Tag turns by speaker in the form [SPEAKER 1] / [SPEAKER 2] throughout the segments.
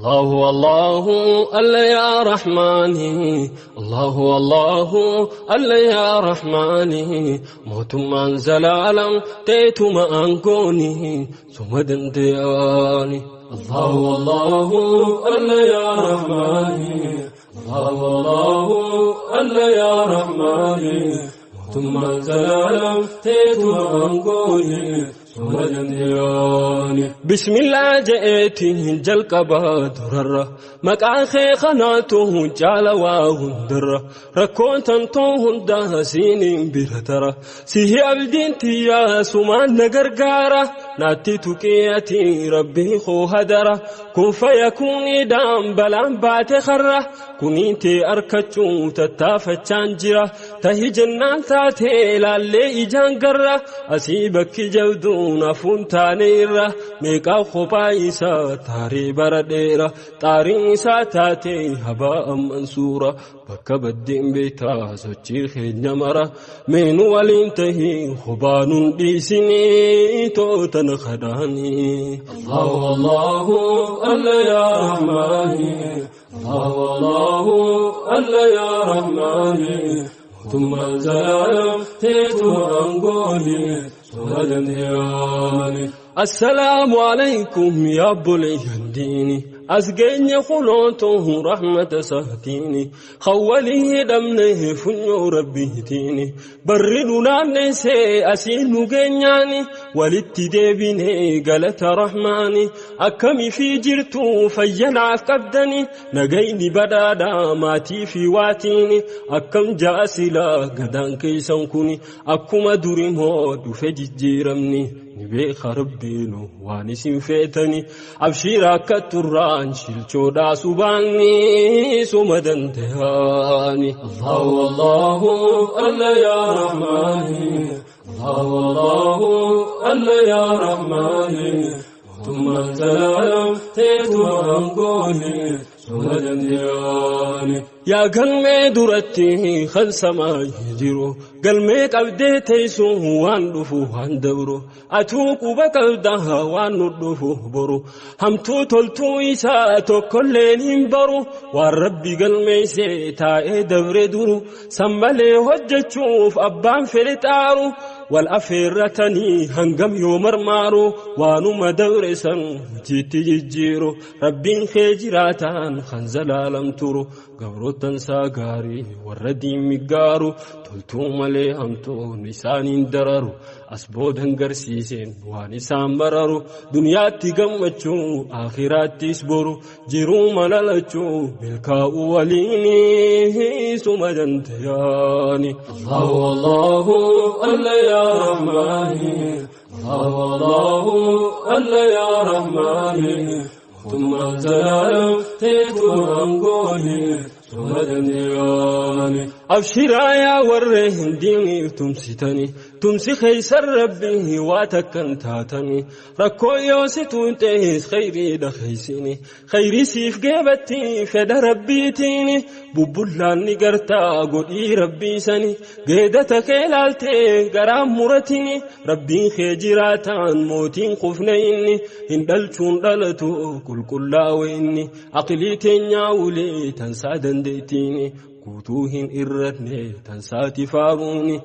[SPEAKER 1] الله الله ألا يا رحماني الله الله ألا يا رحماني موتمان زلالم تيتما أنكوني ثم دندياني الله الله ألا يا رحماني الله الله ألا يا رحماني موتمان زلالم تيتما أنكوني بسم الله جئتي جلقبا درر مقا خناته جالوا هندر ركون تنتو هندا سينين برتر سيه عبدين تيا سمان نغرغارا ناتي تكياتي ربي خو هدر كن فيكون دام بلان بات خره كنيتي اركچو تتافتان جرا تهي جنان تاتي لالي اجان غره اسيبك جودو نفونتانيرا ميقا خبايسا تاري برديرا تاري تاتي هباء منصورا بكبدين بيتا سوچي خنمرا من ولنتهي خبان ديسني توتن خداني الله الله ألا يا رحماني الله الله ألا يا رحماني ثم زلالم تيتو أنقولي السلام عليكم يا بولي ديني أسجن خلوته رحمة سهتيني خولي دمنه فنيو ربيتيني بردنا نسي أسين جنياني ولتدبيني قالت رحماني أكمي في جرتو فينا قدني نجيني بدادا ماتي في واتيني أكم جاسلا قدان كيسنكوني أكما دريمو دفججيرمني نبي خربينو وانسين فيتني أبشيرك التران شلشودا سباني سمدن تهاني الله الله ألا يا رحماني الله الله ألا يا رحماني ثم زلالم تيتو أنقولي سمدن تهاني يا قلمي درتي خلص ما يجرو قلمي قبدي تيسو وان دفو وان دبرو أتوق بكالدها وان ندفو برو همتو تلتو إسا تكلين برو والربي قلمي سيتا دبر درو سمالي هجتشوف أبان فلتارو والأفيرتني هنقم يومر مارو وانو مدورسا جيتي جيرو ربين خيجراتان خنزلالم ترو قبروتن ساقاري والردين مقارو تلتو ملي همتو نسانين دررو أسبودن قرسيسين وانسان مررو دنياتي قمتشو آخراتي سبرو جيرو ملالتشو ملكاو وليني سمدن تياني الله الله ألا يا رحماني الله الله ألا يا رحماني ثم زلالم تيتو أنقولي أبشرا يا ورهن ديني تمسيتني تمسي خيسر ربي واتكن تاتني ركو يوستون تهيس خيري دخيسيني خيري سيف جيبتي فدا ربيتيني ببولان نقرتا قولي ربي سني قيدتك الالتي قرام مرتيني ربي خيجراتان موتين خفنيني هندلچون دلتو كل كلاويني عقلي تنياولي تنسى دنديتيني كوتوهن إرتني تنساتي فاروني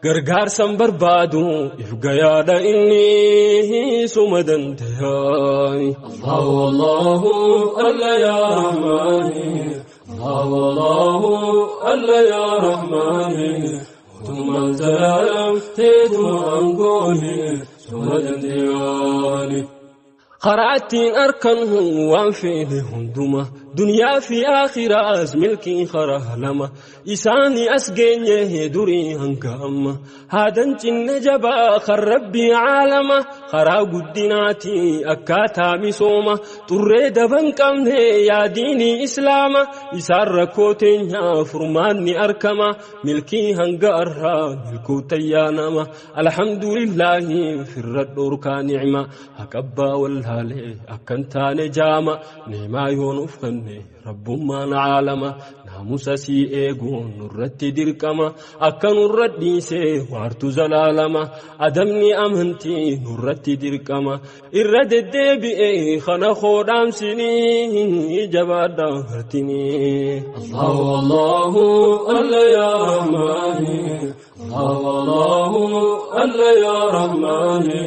[SPEAKER 1] غرغار سنبر بادو إفقيا دا إني سمدن تهاني الله الله ألا يا رحماني الله الله ألا يا رحماني ثم زلالم تيتو أنقولي سمدن تهاني قرأتين أركنه وانفيني هندما دنيا في آخرة ملكي خره لما إساني أسجينيه دري هنكاما هذا جن جبا خربي عالما خرا قدناتي أكاتا مسوما تريد بنكمه يا ديني إسلاما إسار كوتين فرماني أركما ملكي هنقرا ملكو تيانما الحمد لله في الرد نعمة هكبا والهالي أكنتاني جاما نعما يونف dubbanne rabbummaan caalama naamusa sii eeguun nurratti dirqama akka nurra dhiisee waartu zalaalama adabni amantii nurratti dirqama irra deddeebi'ee kana koodhaamsinii jabaadha martinii. Allahu Allahu alla yaa Rahmaani Allahu Allahu alla yaa Rahmaani.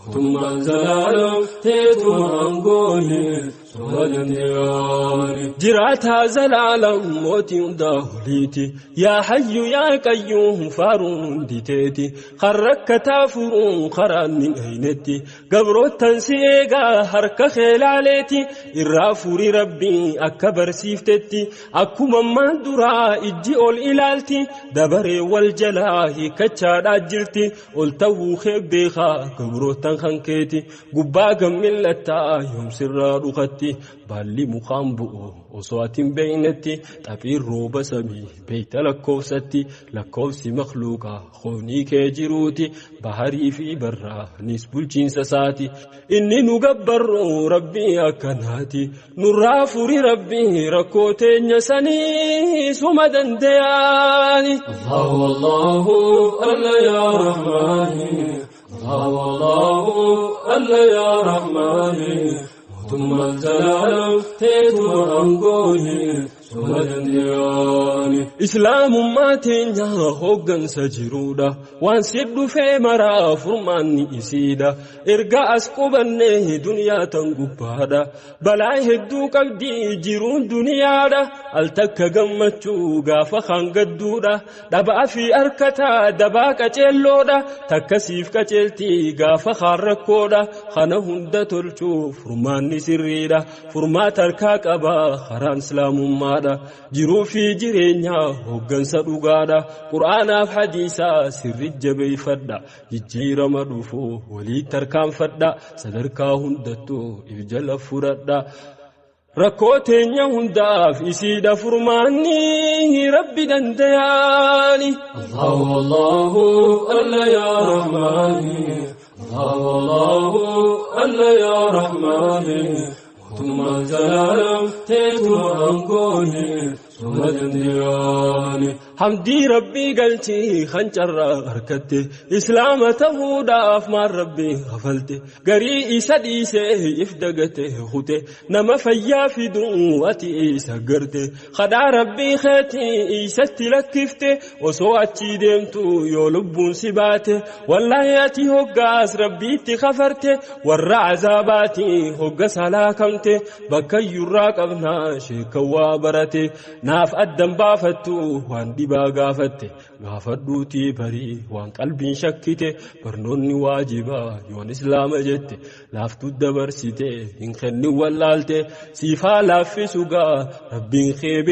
[SPEAKER 1] Mootummaan zalaalam teetuma aangooni suma dandeeyyaani. Jiraataa zalaalam mootii hundaa oliiti yaa hayyu yaa qayyuum faaruun hundi teeti kan rakkataa furuun karaan ni dhaynetti gabroottan si eegaa harka keelaaleeti irraa furii rabbii akka barsiiftetti akkuma ammaan duraa ijji ol ilaalti dabaree wal jalaa hiikkachaadhaa jirti ol ta'uu kee beekaa gabroottan kan keeti gubbaa gammillattaa yoomsirraa dhukatti baalli mukaan bu'u osoo ati hin beeynetti xaphiin rooba samii beeyta lakkoofsatti lakkoofsi makluuqaa qoonii kee jiruuti baharii fi barraanis bulchiinsa isaati inni nu gabbarru rabbii akkanaati nurraa furi rabbii rakkoo teenya sanii suma dandeeyyaani. Allahu Allahu alla yaa Rahmaani Allahu Allahu alla yaa Rahmaani. Mootummaan zalaalam teetuma aangooni suma dandeeyyaani. Islaamummaa teenya hooggansa jiruudha waan si dhufee maraa furmaanni isiidha erga as qubannee duniyaa tan gubbaadha balaa hedduu qabdii jiruun duniyaadha al takka gammachuu gaafa kan gadduudha dhabaa fi harkataa dabaa qaceelloodha takkasiif qaceeltii gaafa kaan rakkoodha kana hunda tolchuu furmaanni sirriidha furmaata harkaa qabaa karaan islaamummaadha jiruu fi jireenya hooggansa dhugaadha qur'aanaaf hadiisaa sirri jabeeffadha jijjiirama dhufuu walii tarkaanfadha sadarkaa hundattuu if jala fudhadha. Rakkoo teenya hundaaf isiidha furmaanni rabbi dandeeyyaani. Allahu Allahu alla yaa Rahmaani Allahu Allahu alla yaa Rahmaani. Mootummaan zalaalam teetuma aangooni suma dandeeyyaani. Hamdii rabbii galchii hancarraa harkatte islaama ta'uudhaaf maal rabbii kafalte garii isa dhiisee if dagate kute nama fayyaa fiduu ati isa garte kadhaa rabbii keetii isatti lakkifte osoo achii deemtu yoo lubbuun si baate wallaahi ati hoggaas rabbiitti kafarte warra azaabaatii hoggas halaakamte bakka iyyurraa qabnaa sheekawwaa barate naaf addan baafattu waan dhibaa gaafatte gaafadhuutii barii waan qalbiin shakkite barnoonni waajibaa yoon islaama jette laaftuu dabarsite hin kennin wallaalte siifaa laaffisu gaa rabbiin kee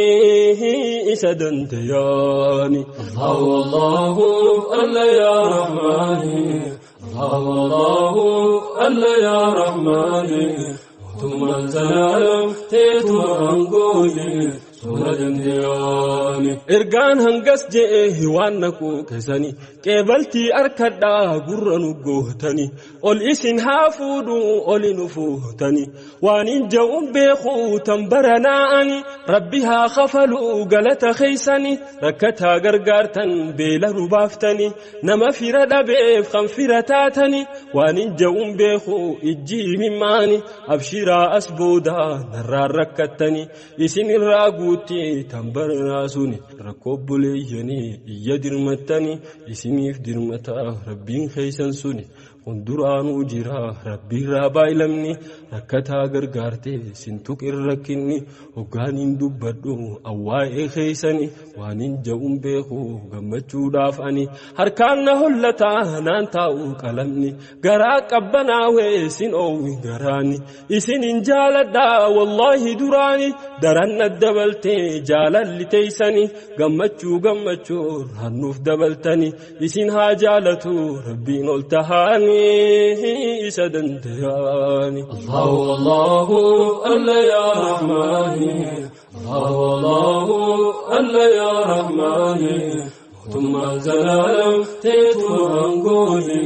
[SPEAKER 1] beekaanii isa dandeeyyaani. Allahu Allahu alla yaa Rahmaani Allahu Allahu alla yaa Rahmaani. Mootummaan zalaalam teetuma aangooni suma dandeeyyaani. Ergaan hangas je'ee waan naquu keessanii qeebaltii harkadhaa gurra nu gootani ol isin haa fuudhu oli nu fuutani waan hin ja'uun beeku tan baranaa'ani rabbi haa kafaluu galata keeysani rakkataa gargaartan beela nu baaftani nama fira dhabeef kan fira taatani waan hin ja'uun beeku ijji himmaani abshiraa as boodaa narraan rakkattani isin irraa guutti tan baranaa suni rakkoo buleeyyanii iyya dirmattani isiniif dirmataa rabbiin keeysan suni hunduraanuu jira rabbiirraa baay'ilamni rakkataa gargaarte sintuq irra rakkinni hoggaaniin dubbadhu awwaa'ee keeysani waan hin ja'uun beeku gammachuudhaaf ani harkaan na hollataa naan taa'u qalamni garaa qabbanaawee sin oowwi garaani isin hin jaaladhaa wallaahi duraani daran dabaltee jaalalli teeysani gammachuu gammachuu rannuuf dabaltani isin haa jaalatu rabbiin ol tahaani isa dandeeyyaani. Allahu Allahu alla yaa Rahmaani Allahu Allahu alla yaa Rahmaani. Mootummaan zalaalam teetuma aangooni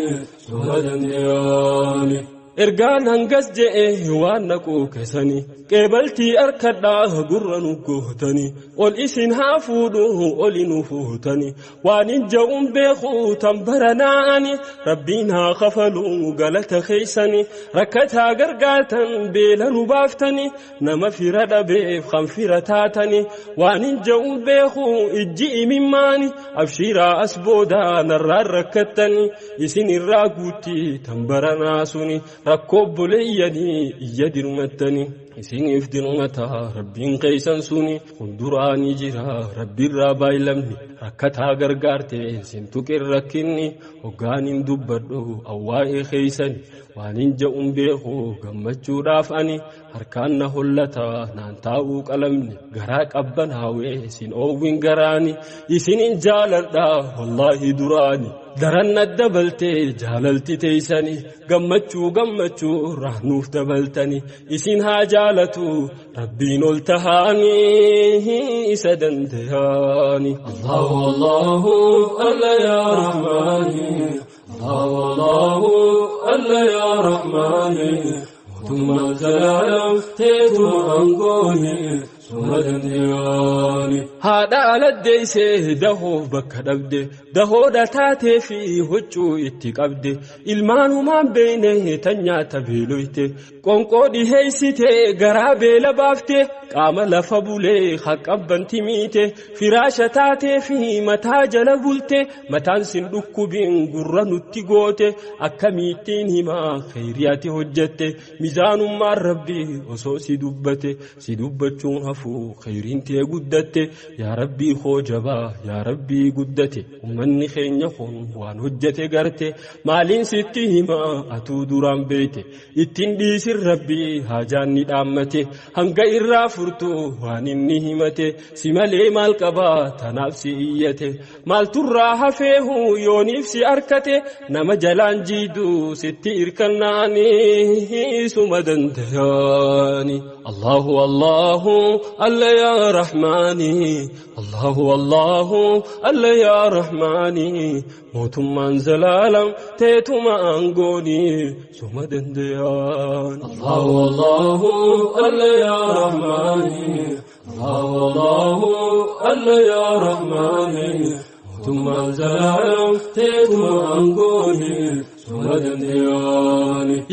[SPEAKER 1] suma dandeeyyaani. Ergaan hangas je'e waan naquu keessanii qeebaltii harkadhaa gurra nu gootanii ol isin haa fuudhu oli nu fuutanii waan hin ja'uun beeku tan baranaani rabbiin haa kafaluu galata keessanii rakkataa gargaartan beela nu baaftanii nama fira dhabeef kan fira taatanii waan hin ja'uun beeku ijji imimmaani abshiiraa as boodaa narraan rakkattanii isin irraa guutti tan baranaa suni. Rakkoo obboleeyyanii iyya dirmattanii isiniif dirmataa rabbiin keessan suni hunduraanii jira rabbiirraa baay'lamni rakkataa gargaarte isin tuqin rakkinni hoggaaniin dubbadhu awwaa'ee keessani waan hin ja'uun beeku gammachuudhaaf ani harkaan na hollataa naan taa'uu qalamni garaa qabbanaawee isin oowwin garaani isinin jaaladha wallaahi duraani. Daran dabaltee jaalalti teessanii gammachuu gammachuu irraa nuuf dabaltanii isin haa jaalatu rabbiin ol tahaanii isa danda'anii. Allahu Allahu alla yaa Rahmaani Allahu Allahu alla yaa Rahmaani mootummaan zalaalam teetuma aangooni. Haadha aladdeessee dahoof bakka dhabde dahoodha taatee fi huccuu itti qabde ilmaanumaan beekne tan nyaata beeloyte qonqoo dhiheessite garaa beela baafte qaama lafa bulee haqqabbanti miite firaasha taatee fi mataa jala bulte mataan sin dhukkubiin gurra nutti goote akkamiittiin himaa kheyriyaati hojjette mizaanummaan rabbii osoo si dubbate si dubbachuun hafu. Kheyriin tee guddatte yaa rabbii koo jabaa yaa rabbii guddate ummanni keenya kun waan hojjete garte maaliin sitti himaa atuu duraan beeyte ittiin dhiisin rabbii haajaan ni dhaammate hanga irraa furtu waan inni himate si malee maal qabaa tanaaf si iyyate maalturraa hafeehu yooniif si arkate nama jalaan jiidu sitti irkannaanii suma danda'ani Allahu Allahu. Alla yaa Rahmaani Allahu Allahu Alla yaa Rahmaani mootummaan zalaalam teetuma aangooni suma danda'an. Allahu Allahu Alla yaa Rahmaani Allahu Allahu Alla yaa Rahmaani mootummaan zalaalam teetuma aangooni.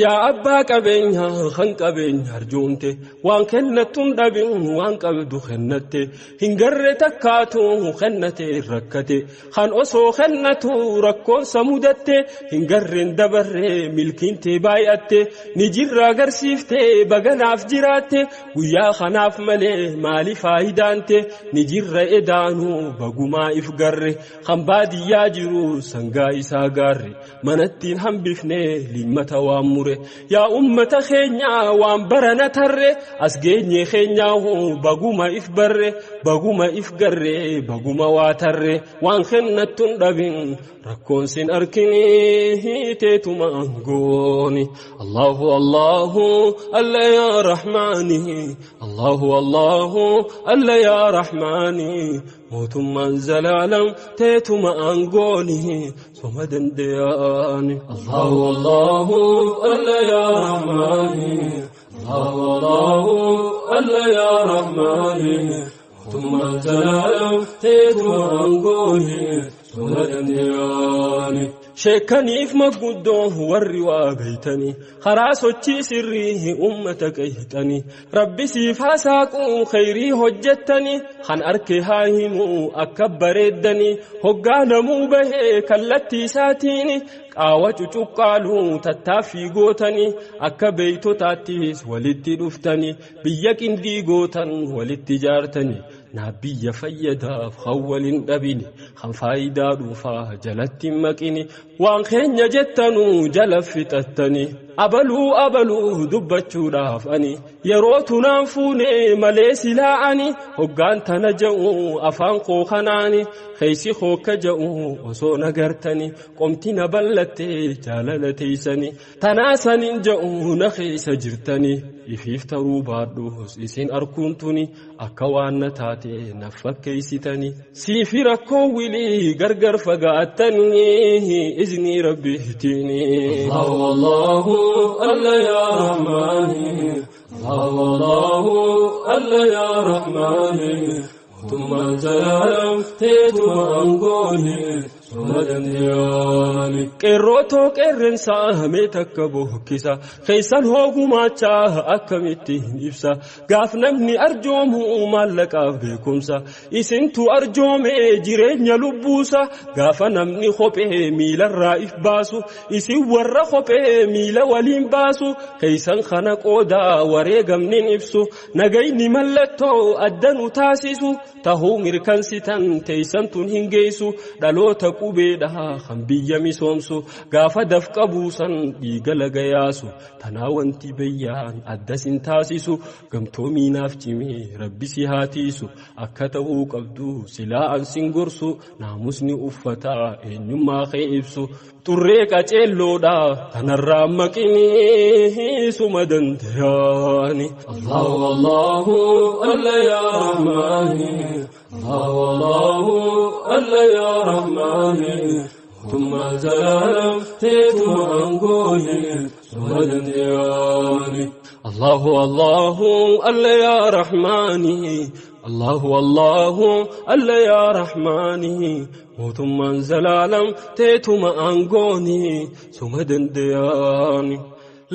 [SPEAKER 1] Yaa abbaa qabeenyaa kan qabeenya arjoomte waan kennattuun dhabin waan qabdu kennatte hin garre takkaatu kennate rakkate kan osoo kennatu rakkoonsa mudatte hin garreen dabarre milkiinte baay'atte ni jirra agarsiifte baganaaf jiraatte guyyaa kanaaf malee maali faayidaante ni jirra edaanuu bagumaa if garre kan baadiyyaa jiru sangaa isaa gaarre manattiin hambifne limmata waan mure yaa ummata keenyaa waan barana tarre as geenye keenyaa baguma if barre baguma if garre baguma waa tarre waan kennattuun dhabin rakkoon sin arkini teetuma aangooni Allahu Allahu alla yaa Rahmaani Allahu Allahu alla yaa Rahmaani mootummaan zalaalam teetuma aangooni soma danda'ani Allahu Allahu alla yaa Rahmaani Allahu Allahu alla yaa Rahmaani mootummaan zalaalam teetuma aangooni soma danda'ani. Sheekaniif maguddoo warri waa beeytanii karaa sochii sirrii ummata qeeyxanii rabbi siif haa saaquu kheyrii hojjettanii kan arke haa himuu akka bareeddanii hoggaa namuu bahee kallattii isaatiin qaawa cucuqqaaluu tattaaffii gootanii akka beeytotaattis walitti dhuftanii biyya qindii gootan walitti ijaartanii. Naa biyya fayyadaaf kan waliin dhabini kan faayidaa dhuunfaa jalatti hin maqini waan keenya jettanuu jala fixattanii abaluu abaluu dubbachuudhaaf ani yeroo tunaan fuune malee silaa ani hoggaan tana ja'u afaan koo kanaani keessi hookka ja'u osoo nagartani qomti na ballattee jaalala teessani tanaa sanin ja'u na keessa jirtani ifiif taruu baadhus isin arkuun tuni akka waan na taate na fakkeessitani siifi rakkoo wilii gargar fagaattanii iznii rabbiitini. Allahu Allahu الله يا رحمن الله الله الله يا رحمن ثم زلالم تيتم أنقوني Qeerrooto qeerrensaa mee takka bohokkisa keessan hoogumaachaa akkamitti hin ibsa gaaf namni arjoomu maallaqaaf beekumsa isintu arjoome jireenya lubbuusa gaafa namni kophee miilarraa if baasu isin warra kophee miila waliin baasu keessan kana qoodaa wareegamnin ibsu nagayni mallattoo addanu taasisu tahuu mirkansitan teessantun hin geessu dhaloota qubeedha kan biyya misoomsu gaafa dafqa buusan dhiiga laga yaasu tanaa wanti bayyaan addas hin taasisu gamtoomiinaaf cimee rabbi si haa tiisu akka ta'uu qabdu silaa an sin gorsu naamusni uffataa eenyummaa kee ibsu xurree qaceelloodha tanarraa maqinii suma danda'ani. Allahu Allahu alla yaa Rahmaani Allahu Allahu alla yaa Rahmaani. ثم زلالم تيتم أنقوني سمدا دياني الله الله ألا يا رحماني الله الله ألا يا رحماني ثم زلالم تيتم أنقوني سمدا دياني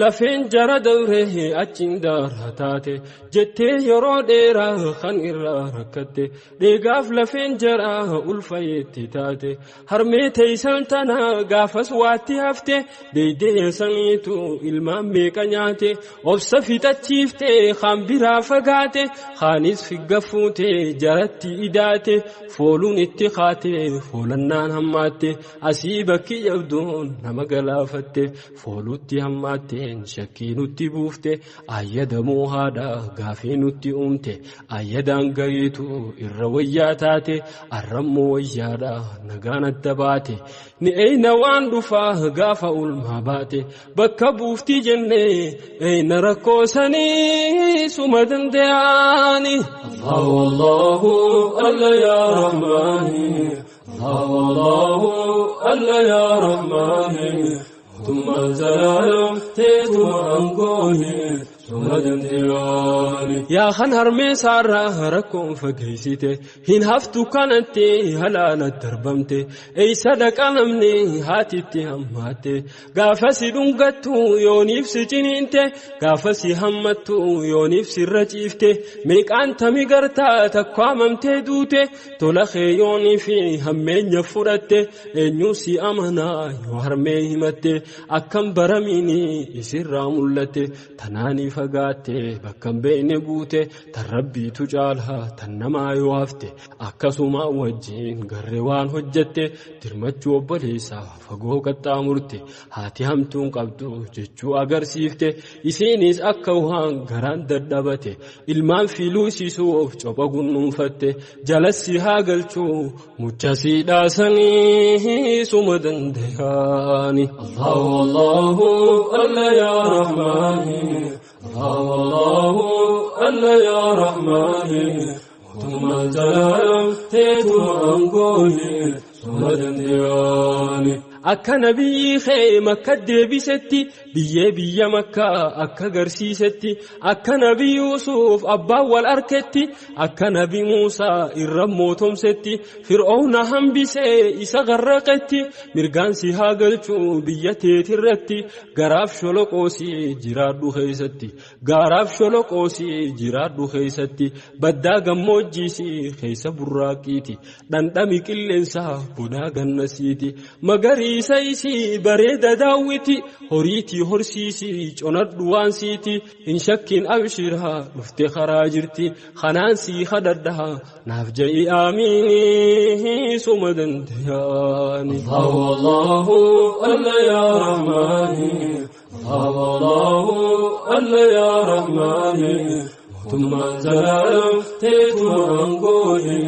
[SPEAKER 1] Lafeen jara dabree achiin daaraa taate jettee yeroo dheeraa kan irraa rakkatte dheegaaf lafeen jaraa ulfayeetti taate harmee teessan tana gaafas waatti hafte deeydee saniitu ilmaan meeqa nyaate obsa fixachiifte kaan biraa fagaate kaanis figga fuute jaratti idaate fooluun itti kaate foolannaan hammaatte asii bakki jabduun nama galaafatte foolutti hammaatte. Shakkii nutti buufte ayyadamuu haadha gaafii nutti uumte ayyadaan gariitu irra wayyaa taate arrammoo wayyaadha nagaan adda baate ni eeyna waan dhufaa gaafa ulmaa baate bakka buuftii jennee eeyna rakkoosanii suma danda'ani. Allahu Allahu alla yaa Rahmaani Allahu Allahu alla yaa Rahmaani. ثم زلالم تيتم أنقوني Yaa kan harmee saarraa rakkoon fageessite hin haftu kanatti halaala darbamte eessa dhaqa namni haatitti hammaatte gaafa si dhungattu yooniif si ciniinte gaafa si hammattu yooniif sirra ciifte meeqaan tami gartaa takkaamamtee duute tola kee yoonii fi hammeenya fudhatte eenyuu si amanaa yoo harmee himatte akkam baramiini isirraa mul'atte tanaanii fagaatte bakka hin beekne guute tan rabbiitu caalaa tan namaa yoo hafte akkasuma wajjin garree waan hojjette dirmachuu obboleessaa fagoo qaxxaamurte haati hamtuun qabdu jechuu agarsiifte isiinis akka waan garaan dadhabate ilmaan filuusisuuf copha gunnuunfatte jalassi haa galchuu muchasii dhaasanii suma danda'ani. Allahu Allahu alla yaa Rahmaani. الله الله ألا يا رحماني ثم زلالم تيتم أنقوني ثم دندياني Akka nabiyyi kee makka deebisetti biyyee biyya makkaa akka agarsiisetti akka nabi Yuusuf abbaan wal arketti akka nabi Muusaa irra mootomsetti fir'oona hambisee isa garraqetti mirgaan si haa galchuu biyya teetirratti garaaf sholoqoosii jiraadhu keessatti gaaraaf sholoqoosii jiraadhu keessatti baddaa gammoojjiisii keessa burraaqiiti dhandhami qilleensaa bonaa gannasiiti magarii. Isa isii bareeda daawwiti horiitii horsiisii conadhu waan siiti hin shakkiin abshiraa dhufte karaa jirti kanaan sii kadhadhaa naaf ja'i aamiinii suma danda'ani. Allahu Allahu alla yaa Rahmaani Allahu Allahu alla yaa Rahmaani mootummaan zalaalam teetuma aangooni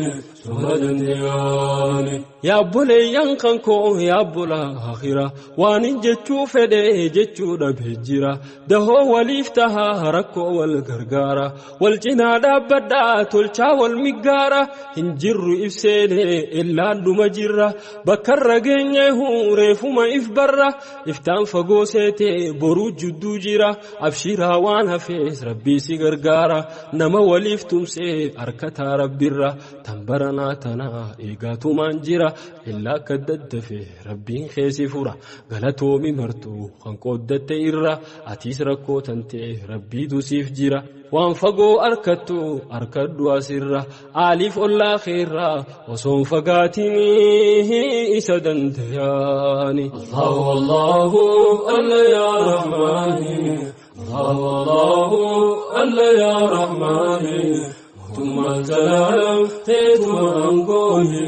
[SPEAKER 1] suma danda'ani. Yaa obboleeyyan kan koo yaa obbolaa akhira waan hin jechuu fedhe jechuu dhabee jira. Dahoo waliif tahaa rakkoo wal gargaara wal cinaa dhaabbadhaa tolchaa wal miggaara. Hin jirru ibseenee illaan dhuma jirra bakkarra geenyeehu reefuma if barra. Iftaan fagoo seetee boruu jidduu jira abshiraa waan hafees rabbii si gargaara. Nama waliif tumsee harkataa rabbirra tan baranaa tanaa eegaatumaan jira. Illaa akka daddafe rabbiin keessi fura galatoomi martuu kan qooddatte irra atiis rakkoo tantee rabbiitu siif jira. Waan fagoo harkattu harkadhu asirra aaliif ollaa keerraa osoon fagaatiin isa danda'ani. Allahu Allahu alla yaa Rahmaani Allahu Allahu alla yaa Rahmaani mootummaan zalaalam teetuma aangooni.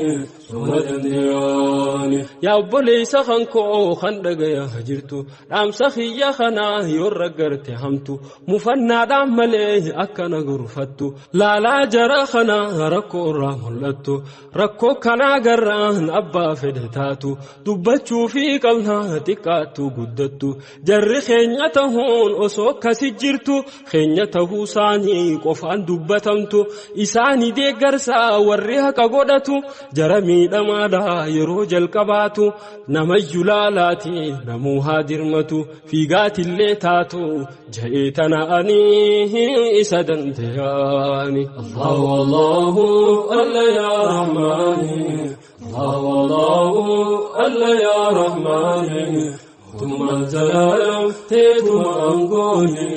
[SPEAKER 1] Yaa obboleessa kan koo kan dhagayaa jirtu dhaamsa kiyya kanaa yoo raggarte hamtu mufannaadhaan malee akkana gurfattu laalaa jara kanaa rakkoo irraa mul'attu rakkoo kanaa garraan abbaa fedhe taatu dubbachuu fi qabnaa xiqqaattu guddattu jarri keenya tahuun osoo akkasi jirtu keenya tahuu isaanii qofaan dubbatamtu isaanii deeggarsaa warri haqa godhatu jara miidhamaadha yeroo jalqabaatu namayyuu laalaati namuu haa dirmatu fiigaatillee taatu ja'ee tana ani isa danda'ani. Allahu Allahu alla yaa Rahmaani Allahu Allahu alla yaa Rahmaani mootummaan zalaalam teetuma aangooni.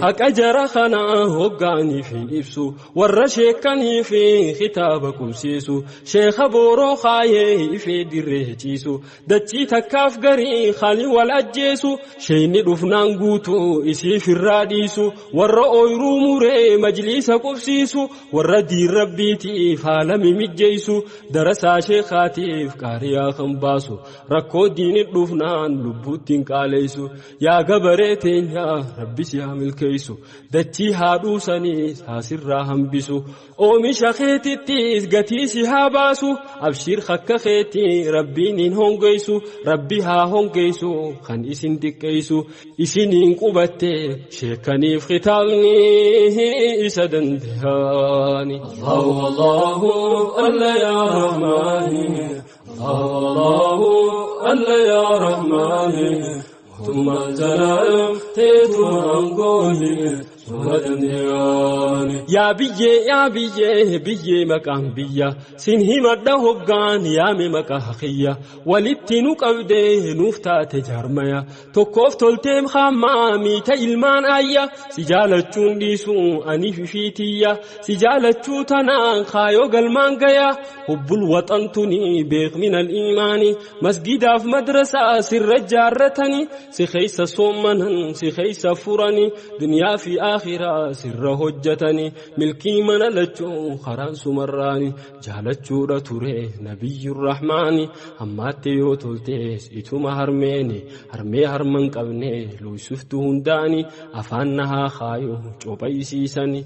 [SPEAKER 1] Haqa jara kanaa hoggaanii fi ibsu warra sheekanii fi kitaaba qubsiisu sheeka booroo kaayee ifee dirree ciisu dachii takkaaf garii khali wal ajjeesu sheeyni dhufnaan guutuu isiif irraa dhiisu warra ooyiruu muree majliisa qubsiisu warra diin rabbiitiif haala mimijjeessu darasaa sheekaatiif qaariyaa kan baasu rakkoo diini dhufnaan lubbuutti hin qaaleessu yaa gabaree. Teenyaa rabbi si haa milkeessu dachii haa dhuusaniis haa sirraa hambisu oomisha keetittis gatii si haa baasu abshiir hakka keetii rabbiin hin hongeessu rabbi haa hongeessu kan isin xiqqeessu isiniin qubatte sheekaniif kitaabni isa danda'ani. Allahu Allahu alla yaa Rahmaani Allahu Allahu alla yaa Rahmaani. Mootummaan zalaalam teetuma aangooni. Yaa biyyee yaa biyyee biyyee maqaan biyya sin himadha hoggaan yaame maqaa kiyya walitti nu qabdee nuuf taate jaarmaya tokkoof tolteem hammaa miita ilmaan ayya si jaalachuun dhiisu ani fifiitiyya si jaalachuu tanaan kaayoo galmaan gaya hubbul waxantuni beekmin al-iimaani masgidaaf madrasaa sirra jaarratani si keessa soommanan si keessa furani duniyaa fi akhiraa sirra hojjetani milkii mana lachuu karaan sumarraani jaalachuudha ture nabiyyur rahmaani ammaatti yoo toltees ituma harmeeni harmee harman qabne luysuftu hundaani afaan nahaa kaayoo cophaisiisani.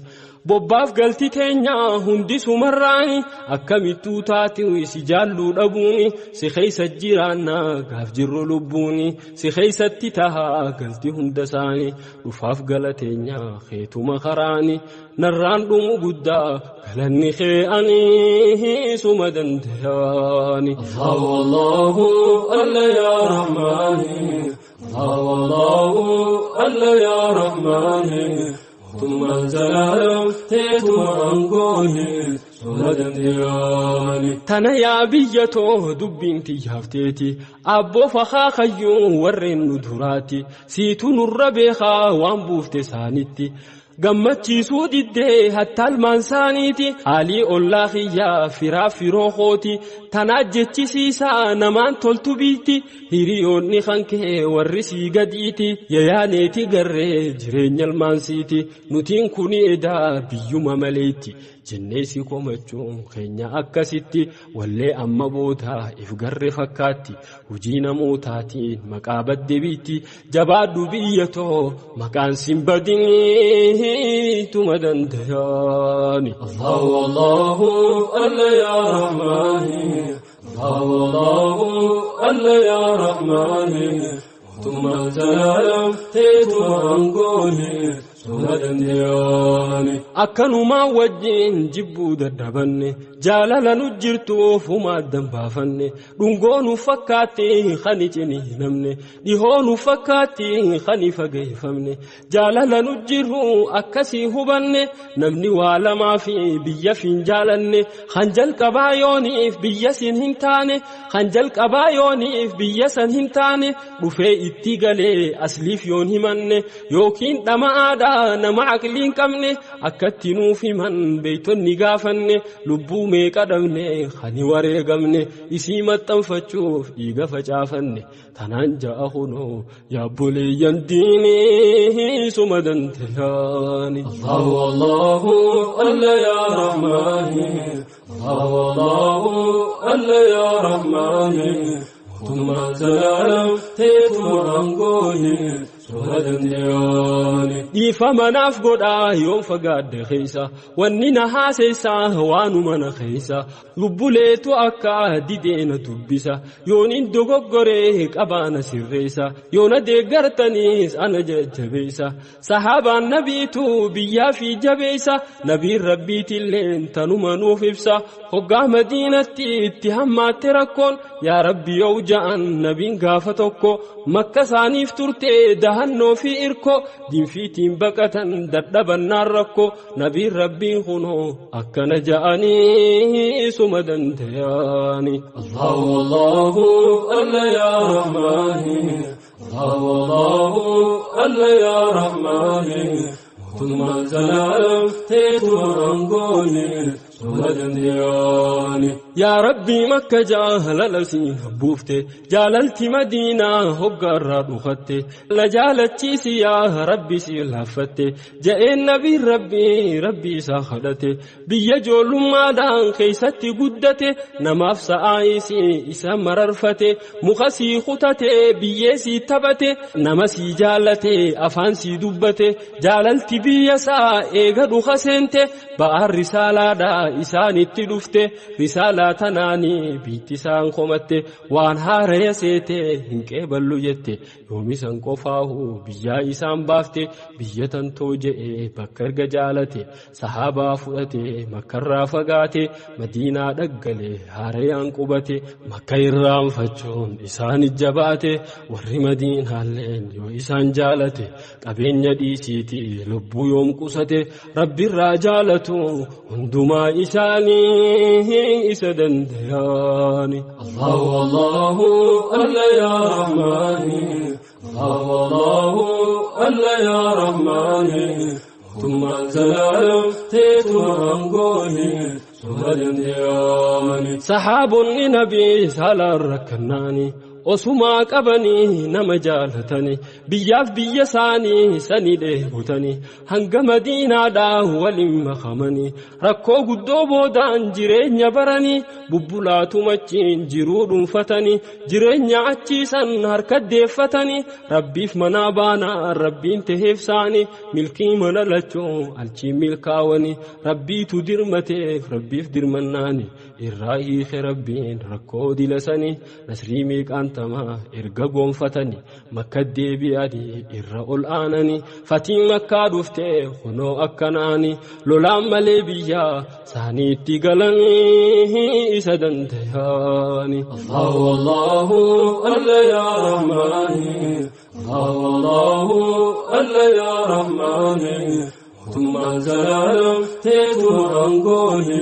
[SPEAKER 1] Bobbaaf galti teenyaa hundi sumarraani akkamittuu taate si jaalluu dhabuuni si keessa jiraannaa gaaf jirru lubbuuni si keessatti tahaa galti hunda isaanii dhufaaf gala teenyaa keetuma karaani narraan dhumu guddaa galanni kee ani suma danda'ani. Allahu Allahu alla yaa Rahmaani Allahu Allahu alla yaa Rahmaani. Mootummaan zalaalam teetuma aangooni suma danda'ani. Tana yaa biyya too dubbiin tiyyaafteeti abboo fahaa kayyuu warreen nu duraati siitu nurra beekaa waan buufte saanitti. Gammachiisuu diddee hattaalmaan saaniiti haalii ollaa kiyyaa firaa firoo kooti tanaa jechisiisaa namaan toltu biitti hiriyoonni kan kee warri sii gadiiti yayaaneeti garree jireenya ilmaansiiti nutiin kuni edaa biyyuma maleetti jennee si komachuun keenya akkasitti wallee amma boodaa if garre fakkaatti hojii namootaatiin maqaa badde biitti jabaadhu biyya too maqaan sin badinii. tuma dandayaani. Allahu Allahu alla ya Rahmaani Allahu Allahu alla ya Rahmaani tuma zalaalam teetuma aangooni suma dandayaani. Akkanumaa wajjin jibbuu dadhabanne jaalala nu jirtuuf humaa baafanne dhungoo nu fakkaatti kan ciniinamne dhihoo nu fakkaatti kan fageeffamne jaalala nu jirru akkasii hubanne namni waa lamaa fi biyya fin jaalanne kan jalqabaa yooniif biyya sin hin taane kan jalqabaa yooniif biyya san hin taane dhufee itti galee asliif yoon himanne yookiin dhama'aadhaa nama aqlii hin qabne akkatti nuuf himan beeytonni gaafanne lubbuu meeqa dhabne kan wareegamne isii maxxanfachuuf dhiiga facaafanne tanaan ja'a hunoo yaabboleeyyan diinii suma dandayaani. Allahu Allahu alla ya Rahmaani Allahu Allahu alla ya Rahmaani mootummaa zalaalam teetuma aangooni suma dandayaani. Dhiifama naaf godhaa yoon fagaadde keessa wanni na haaseessaa waanuma na keessa lubbuleetu akka dideena dubbisa yoon hin dogoggoree qabaana sirreessa yoona deeggartaniis ana jajjabeessa sahaabaan nabiitu biyyaa fi jabeessa nabiin rabbiitilleen tanuma nuuf ibsa hoggaa madiinatti itti hammaatte rakkoon yaa rabbi yoo ja'an nabiin gaafa tokko makka isaaniif turte dahannoo fi irko dinfiitiin baqatan dadhabannaan rakko nabiin rabbiin kunoo akkana ja'anii suma dandayaani. Allahu Allahu alla ya Rahmaani Allahu Allahu alla ya Rahmaani mootummaa zalaalam teetuma aangooni suma dandayaani. Yaa Rabbii makka jaalala siin buufte jaalalti madiinaa hoggaarraa dhufatte na jaalachiisi yaa Rabbi si laaffatte ja'een nabiin rabbii rabbii isaa kadhate biyya ijoollummaadhaan keessatti guddate namaaf sa'aa isii isa mararfate muka sii kutate biyyee sii taphate nama sii jaalate afaan sii dubbate jaalalti biyya isaa eega dhuka seente ba'aan risaalaadhaa isaanitti dhufte risaalaa tanaanii biitti isaan komatte waan haaraya seete hin qeeballu jette yoomisan qofaahu biyyaa isaan baafte biyya tantoo je'e bakka erga jaalate sahaabaa fudhate makkarraa fagaate madiinaa dhaggale haarayaan qubate makka irraanfachuun isaan jabaate warri madiinaalleen yoo isaan jaalate qabeenya dhiisiiti lubbuu yoom qusate rabbirraa jaalatu hundumaa isaanii isa dandayaani. Allahu Allahu alla ya Rahmaani Allahu Allahu alla ya Rahmaani mootummaa zalaalam teetuma aangooni suma dandayaani. Sahaabonni nabii saalaan rakkannaani. Osumaa qabanii nama jaalatanii biyyaaf biyya isaanii sani dheebotanii hanga madiinaadhaa waliin makamanii rakkoo guddoo boodaan jireenya baranii bubbulaatumachiin jiruu dhuunfatanii jireenya achiisan harka deeffatanii rabbiif manaa baanaa rabbiin taheef saanii milkii mana lachuu alchiin milkaawanii rabbiitu dirmateef rabbiif dirmannaani irraa hiike rabbiin rakkoo dilasanii nasrii meeqaan erga goonfatanii makka deebi'anii irra ol aananii fatiin makkaa dhuftee kunoo akkanaanii lolaan malee biyyaa isaaniitti galanii isa dandayaani. Allahu Allahu alla ya Rahmaani Allahu Allahu alla ya Rahmaani mootummaa zalaalam teetuma aangooni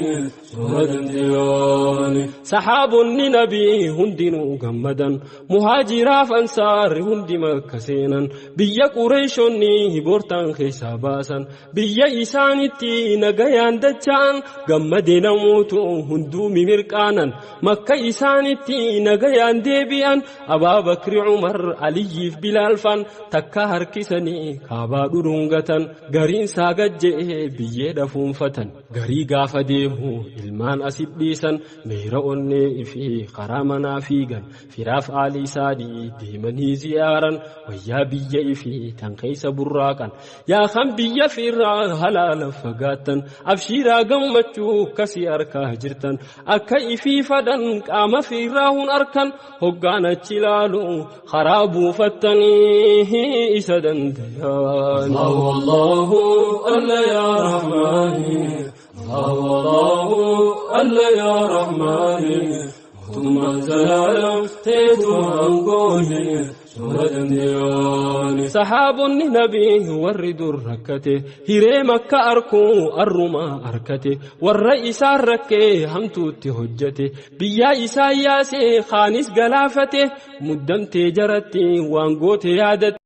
[SPEAKER 1] suma dandayaani. Sahaabonni nabii hundinuu gammadan muhaajiraaf ansaarri hundi makka seenan biyya qureeshonni boortaan keessaa baasan biyya isaanitti nagayaan dacha'an gammadee namoota hunduu mimirqaanan makka isaanitti nagayaan deebi'an Abaabakri Umar Aliyyiif Bilaalfaan takka harkisanii kaabaa dhudhungatan gariin saagajje'ee biyyee dhafuunfatan garii gaafa deemu Ilmaan asit dhiisan meera onnee fi karaa manaa fiigan firaaf aalii isaanii deemanii ziyaaran wayyaa biyya ifii tan keessa burraaqan yaa kan biyya firraa halaala fagaattan abshiiraa gammachuu kasii harkaa jirtan akka ifii fadhan qaama firraa hun arkan hoggaan achi ilaalu karaa buufattanii isa dandayan. Allahu Allahu alla yaa Rahmaani Allahu Allahu alla yaa Rahmaani mootummaan zalaalam teetu hangoone soora dandeeyyoon. Sahaabonni nabii warri dur rakkate hiree makka arkuu arrumaa arkate warra isaan rakkee hamtuutti hojjate biyyaa isaan yaasee kaanis galaafate muddamtee jaratti waan goote yaadatte.